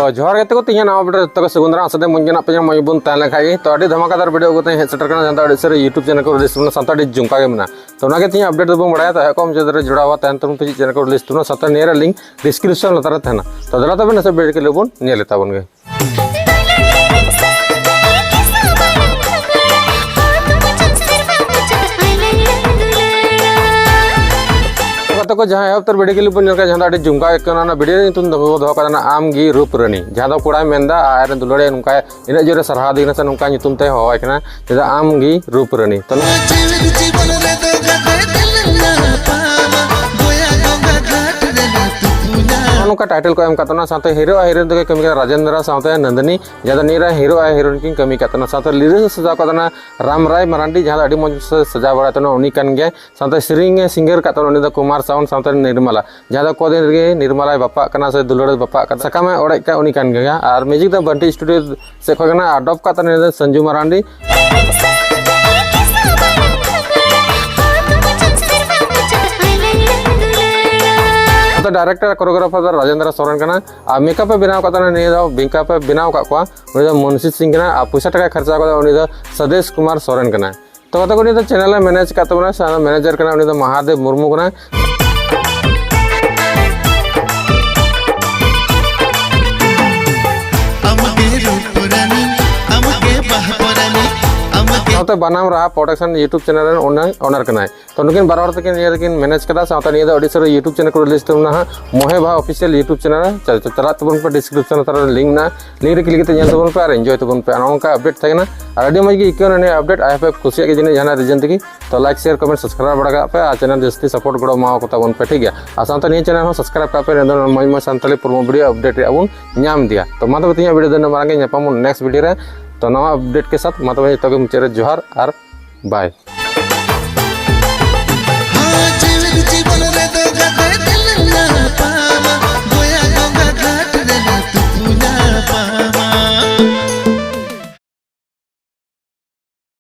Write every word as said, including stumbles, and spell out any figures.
ᱛᱚ ᱡᱚᱦᱟᱨ ᱜᱮ ᱛᱟᱠᱚ, ᱛᱮᱦᱮᱧᱟᱜ ᱱᱟᱣᱟ ᱵᱷᱤᱰᱤᱭᱳ ᱨᱮ ᱡᱚᱛᱚ ᱠᱚ ᱥᱟᱹᱜᱩᱱ ᱫᱟᱨᱟᱢ᱾ ᱟᱥᱟ ᱫᱚ ᱢᱚᱡᱽ ᱜᱮ ᱢᱮᱱᱟᱜ ᱯᱮᱭᱟ, ᱢᱚᱡᱽ ᱵᱚᱱ ᱛᱟᱦᱮᱸ ᱞᱮᱱ ᱠᱷᱟᱡ ᱜᱮ᱾ ᱛᱚ ᱟᱹᱰᱤ ᱫᱷᱟᱢᱟᱠᱟᱫᱟᱨ ᱵᱷᱤᱰᱤᱭᱳ ᱟᱹᱜᱩ ᱠᱟᱛᱮ ᱦᱮᱡ ᱥᱮᱴᱮᱨ ᱠᱟᱱᱟ, ᱡᱟᱦᱟᱸ ᱫᱚ ᱟᱹᱰᱤ ᱩᱥᱟᱹᱨᱟ YouTube ᱪᱮᱱᱮᱞ ᱠᱚᱨᱮ ᱨᱤᱞᱤᱡᱽ ᱛᱟᱵᱚᱱᱟ, ᱥᱟᱱᱛᱟᱲᱤ ᱡᱷᱩᱢᱠᱟ ᱜᱮ ᱢᱮᱱᱟᱜᱼᱟ᱾ ᱛᱚ ᱚᱱᱟᱜᱮ ᱛᱮᱦᱮᱧ ᱟᱯᱰᱮᱴ ᱫᱚᱵᱚᱱ ᱵᱟᱲᱟᱭᱟ᱾ ᱛᱚ ᱮᱦᱚᱵ ᱠᱚᱜ ᱢᱩᱪᱟᱹᱫ ᱫᱷᱟᱹᱨᱤᱡ ᱡᱚᱲᱟᱣ ᱛᱟᱦᱮᱱ ᱛᱟᱵᱚᱱ ᱯᱮ, ᱪᱮᱫ ᱪᱮᱱᱮᱞ ᱠᱚᱨᱮ ᱨᱤᱞᱤᱡᱽ ᱛᱟᱵᱚᱱᱟ, ᱥᱟᱶᱛᱮ ᱱᱤᱭᱟᱹ ᱨᱮᱭᱟᱜ ᱞᱤᱝᱠ ᱰᱤᱥᱠᱨᱤᱯᱥᱚᱱ ᱞᱟᱛᱟᱨ ᱨᱮ ᱛᱟᱦᱮᱱᱟ᱾ ᱛᱚ ᱫᱮᱞᱟ ᱛᱚᱵᱮ ᱱᱟᱥᱮ ᱵᱷᱤᱰᱤᱭᱳ ᱠᱞᱤᱯ ᱵᱚᱱ ᱧᱮᱞ ᱛᱟᱵᱚᱱ ᱜᱮ᱾ ᱜᱟᱛᱮ ᱠᱚ, ᱡᱟᱦᱟᱸ ᱮᱦᱚᱵ ᱩᱛᱟᱹᱨ ᱵᱷᱤᱰᱤᱭᱳ ᱠᱞᱤᱯ ᱵᱚᱱ ᱧᱮᱞ ᱠᱟᱜᱼᱟ, ᱡᱟᱦᱟᱸ ᱫᱚ ᱟᱹᱰᱤ ᱡᱷᱩᱢᱠᱟ ᱜᱮ ᱠᱟᱱᱟ, ᱚᱱᱟ ᱵᱷᱤᱰᱤᱭᱳ ᱨᱮ ᱧᱩᱛᱩᱢ ᱫᱚ ᱵᱚ ᱫᱚᱦᱚ ᱠᱟᱫᱟ ᱟᱢ ᱜᱮ ᱨᱩᱯ ᱨᱟᱹᱱᱤ, ᱡᱟᱦᱟᱸ ᱫᱚ ᱠᱚᱲᱟᱭ ᱢᱮᱱᱫᱟ ᱟᱨ ᱟᱡᱨᱮᱱ ᱫᱩᱞᱟᱹᱲᱤᱭᱟᱹ ᱱᱚᱝᱠᱟ ᱤᱱᱟᱹᱜ ᱡᱳᱨᱮ ᱥᱟᱨᱦᱟᱣ ᱫᱤᱧ ᱠᱟᱱᱟ ᱥᱮ ᱱᱚᱝᱠᱟ ᱧᱩᱛᱩᱢ ᱛᱮ ᱦᱚᱦᱚᱣᱟᱭ ᱠᱟᱱᱟ, ᱪᱮᱫᱟᱜ ᱟᱢ ᱜᱮ ᱨᱩᱯ ᱨᱟᱹᱱᱤ᱾ ᱛᱚ ᱱᱚᱣᱟ ᱡᱤᱣᱤᱫ ᱡᱤᱵᱚᱱ ᱨᱮᱫᱚ ᱜᱟᱛᱮ ᱛᱮᱞᱟᱝ ᱧᱟᱯᱟᱢᱟ, ᱜᱚᱭᱟ ᱜᱚᱸᱜᱟ ᱜᱷᱟᱴ ᱨᱮᱞᱮ ᱛᱩᱯᱩᱱᱟ᱾ ᱱᱚᱜᱼᱚ ᱱᱚᱝᱠᱟ ᱴᱟᱭᱴᱮᱞ ᱠᱚ ᱮᱢ ᱠᱟᱜ ᱛᱟᱵᱚᱱᱟ, ᱥᱟᱶᱛᱮ ᱦᱤᱨᱳ ᱟᱨ ᱦᱤᱨᱳᱭᱤᱱ ᱫᱚᱠᱚ ᱠᱟᱹᱢᱤ ᱠᱟᱱᱟ ᱨᱟᱡᱮᱱᱫᱨᱟ ᱥᱟᱶᱛᱮ ᱱᱚᱱᱫᱤᱱᱤ, ᱡᱟᱦᱟᱸ ᱫᱚ ᱱᱤᱭᱟᱹ ᱨᱮ ᱦᱤᱨᱳ ᱟᱨ ᱦᱤᱨᱳᱭᱤᱱ ᱠᱤᱱ ᱠᱟᱹᱢᱤ ᱠᱟᱜ ᱛᱟᱵᱚᱱᱟ᱾ ᱥᱟᱶᱛᱮ ᱞᱤᱨᱤᱠᱥ ᱮ ᱥᱟᱡᱟᱣ ᱠᱟᱜ ᱛᱟᱵᱚᱱᱟ ᱨᱟᱢ ᱨᱟᱭ ᱢᱟᱨᱟᱱᱰᱤ, ᱡᱟᱦᱟᱸ ᱫᱚ ᱟᱹᱰᱤ ᱢᱚᱡᱽ ᱥᱮ ᱥᱟᱡᱟᱣ ᱵᱟᱲᱟᱭ ᱛᱟᱵᱚᱱᱟ, ᱩᱱᱤ ᱠᱟᱱ ᱜᱮᱭᱟᱭ᱾ ᱥᱟᱶᱛᱮ ᱥᱮᱨᱮᱧ ᱮ ᱥᱤᱝᱜᱟᱨ ᱠᱟᱜ ᱛᱟᱵᱚᱱᱟ ᱩᱱᱤ ᱫᱚ ᱠᱩᱢᱟᱨ ᱥᱟᱣᱩᱱᱰ ᱥᱟᱶᱛᱮ ᱱᱤᱨᱢᱟᱞᱟ, ᱡᱟᱦᱟᱸ ᱫᱚ ᱠᱚᱫᱤᱱ ᱨᱮᱜᱮ ᱱᱤᱨᱢᱟᱞᱟᱭ ᱵᱟᱯᱟᱜ ᱠᱟᱱᱟ ᱥᱮ ᱫᱩᱞᱟᱹᱲ ᱮ ᱵᱟᱯᱟᱜ ᱠᱟᱱᱟ, ᱥᱟᱠᱟᱢ ᱮ ᱚᱲᱮᱡ ᱠᱟᱜ ᱩᱱᱤ ᱠᱟᱱ ᱜᱮᱭᱟ᱾ ᱟᱨ ᱢᱤᱣᱡᱤᱠ ᱫᱚ ᱵᱟᱱᱴᱤ ᱥᱴᱩᱰᱤᱭᱳ ᱥᱮᱫ ᱠᱷᱚᱱ ᱠᱟᱱᱟ, ᱟᱨ ᱰᱚᱵ ᱠᱟᱜ ᱛᱟᱵᱚᱱᱟ ᱩᱱᱤ ᱫᱚ ᱥᱚᱧᱡᱩ ᱢᱟᱨᱟᱱᱰᱤ᱾ ᱱᱚᱛᱮ ᱰᱟᱭᱨᱮᱠᱴᱚᱨ ᱠᱳᱨᱤᱭᱳᱜᱨᱟᱯᱷᱟᱨ ᱫᱚ ᱨᱟᱡᱮᱱᱫᱨᱚ ᱥᱚᱨᱮᱱ ᱠᱟᱱᱟ, ᱟᱨ ᱢᱮᱠᱟᱯ ᱮ ᱵᱮᱱᱟᱣ ᱠᱟᱜ ᱛᱟᱵᱚᱱᱟ, ᱱᱤᱭᱟᱹ ᱫᱚ ᱢᱮᱠᱟᱯ ᱮ ᱵᱮᱱᱟᱣ ᱠᱟᱜ ᱠᱚᱣᱟ ᱩᱱᱤ ᱫᱚ ᱢᱩᱱᱥᱤ ᱥᱤᱝ ᱠᱟᱱᱟ, ᱟᱨ ᱯᱚᱭᱥᱟ ᱴᱟᱠᱟᱭ ᱠᱷᱚᱨᱪᱟ ᱠᱟᱫᱟ ᱩᱱᱤ ᱫᱚ ᱥᱟᱫᱮᱥ ᱠᱩᱢᱟᱨ ᱥᱚᱨᱮᱱ ᱠᱟᱱᱟᱭ᱾ ᱛᱚ ᱜᱟᱛᱮ ᱠᱚ, ᱩᱱᱤ ᱫᱚ ᱪᱮᱱᱮᱞ ᱮ ᱢᱮᱱᱮᱡᱽ ᱠᱟᱜ ᱛᱟᱵᱚᱱᱟ, ᱥᱮ ᱢᱮᱱᱮᱡᱟᱨ ᱠᱟᱱᱟ ᱩᱱᱤ ᱫᱚ ᱢᱟᱦᱟᱫᱮᱵ ᱢᱩᱨᱢᱩ ᱠᱟᱱᱟᱭ᱾ ᱟᱢᱜᱮ ᱨᱩᱯ ᱨᱟᱱᱤ, ᱟᱢᱜᱮ ᱵᱟᱦᱯᱚᱨᱟᱱᱤ, ᱟᱢᱜᱮ ᱥᱟᱶᱛᱮ ᱵᱟᱱᱟᱢ ᱨᱟᱦᱟ ᱯᱨᱚᱰᱟᱠᱥᱚᱱ YouTube ᱪᱮᱱᱮᱞ ᱨᱮᱱ ᱚᱱᱟᱨ, ᱚᱱᱟᱨ ᱠᱟᱱᱟᱭ᱾ ᱛᱚ ᱱᱩᱠᱤᱱ ᱵᱟᱨ ᱦᱚᱲ ᱛᱮᱠᱤᱱ ᱱᱤᱭᱟᱹ ᱫᱚᱠᱤᱱ ᱢᱮᱱᱮᱡᱽ ᱠᱟᱫᱟ, ᱥᱟᱶᱛᱮ ᱱᱤᱭᱟᱹ ᱫᱚ ᱟᱹᱰᱤ ᱩᱥᱟᱹᱨᱟ YouTube ᱪᱮᱱᱮᱞ ᱠᱚᱨᱮ ᱨᱤᱞᱤᱡᱽ ᱛᱟᱵᱚᱱᱟ ᱦᱟᱸᱜ, ᱢᱚᱦᱮ ᱵᱟᱦᱟ ᱚᱯᱷᱤᱥᱤᱭᱟᱞ YouTube ᱪᱮᱱᱮᱞ ᱨᱮ᱾ ᱪᱟ-, ᱪᱟ-, ᱪᱟᱞᱟᱜ ᱛᱟᱵᱚᱱ ᱯᱮ, ᱰᱤᱥᱠᱨᱤᱯᱥᱚᱱ ᱞᱟᱛᱟᱨ ᱨᱮ ᱞᱤᱝᱠ ᱢᱮᱱᱟᱜᱼᱟ, ᱞᱤᱝᱠ ᱨᱮ ᱠᱞᱤᱠ ᱠᱟᱛᱮ ᱧᱮᱞ ᱛᱟᱵᱚᱱ ᱯᱮ ᱟᱨ ᱮᱱᱡᱚᱭ ᱛᱟᱵᱚᱱ ᱯᱮ᱾ ᱟᱨ ᱱᱚᱜᱼᱚ ᱱᱚᱝᱠᱟ ᱟᱯᱰᱮᱴ ᱛᱟᱦᱮᱸ ᱠᱟᱱᱟ, ᱟᱨ ᱟᱹᱰᱤ ᱢᱚᱡᱽ ᱜᱮ ᱟᱹᱭᱠᱟᱹᱣ ᱮᱱᱟ ᱱᱤᱭᱟᱹ ᱟᱯᱰᱮᱴ᱾ ᱟᱭ ᱦᱳᱯ ᱯᱮ ᱠᱩᱥᱤᱭᱟᱜ ᱜᱮ ᱡᱟᱹᱱᱤᱡ ᱡᱟᱦᱟᱱᱟᱜ ᱨᱤᱡᱮᱱ ᱛᱮᱜᱮ᱾ ᱛᱚ ᱞᱟᱭᱤᱠ, ᱥᱮᱭᱟᱨ, ᱠᱚᱢᱮᱱᱴ, ᱥᱟᱵᱥᱠᱨᱟᱭᱤᱵ ᱵᱟᱲᱟ ᱠᱟᱜ ᱯᱮ, ᱟᱨ ᱪᱮᱱᱮᱞ ᱡᱟᱹᱥᱛᱤ ᱥᱟᱯᱳᱨᱴ ᱜᱚᱲᱚ ᱮᱢᱟ ᱠᱚ ᱛᱟᱵᱚᱱ ᱯᱮ, ᱴᱷᱤᱠ ᱜᱮᱭᱟ? ᱟᱨ ᱥᱟᱶᱛᱮ ᱱᱤᱭᱟᱹ ᱪᱮᱱᱮᱞ ᱦᱚᱸ ᱥᱟᱵᱥᱠᱨᱟᱭᱤᱵ ᱠᱟᱜ ᱯᱮ, ᱱᱤᱭᱟᱹ ᱫᱚ ᱢᱚᱡᱽ ᱢᱚᱡᱽ ᱥᱟᱱᱛᱟᱲᱤ ᱯᱨᱳᱢᱳ ᱵᱷᱤᱰᱤᱭᱳ ᱟᱯᱰᱮᱴ ᱨᱮᱭᱟᱜ ᱵᱚᱱ ᱧᱟᱢ ᱤᱫᱤᱭᱟ᱾ ᱛᱚ ᱢᱟ ᱛᱚᱵᱮ ᱛᱮᱦᱮᱧᱟᱜ ᱵᱷᱤᱰᱤᱭᱳ ᱫᱚ ᱱᱤᱱᱟᱹᱜ ᱢᱟᱨᱟᱝ ᱜᱮ, ᱧᱟᱯᱟᱢ ᱵᱚᱱ ᱱᱮᱠᱥᱴ ᱵᱷᱤᱰᱤᱭᱳ ᱨᱮ᱾ ᱛᱚ ᱱᱟᱣᱟ ᱟᱯᱰᱮᱴ ᱠᱮ ᱥᱟᱛᱷ ᱢᱟ ᱛᱚᱵᱮ ᱡᱚᱛᱚ ᱜᱮ ᱢᱩᱪᱟᱹᱫ ᱨᱮ ᱡᱚᱦᱟᱨ ᱟᱨ ᱵᱟᱭ᱾ ᱦᱚᱸ, ᱡᱤᱣᱤᱫ ᱡᱤᱵᱚᱱ ᱨᱮᱫᱚ ᱜᱟᱛᱮ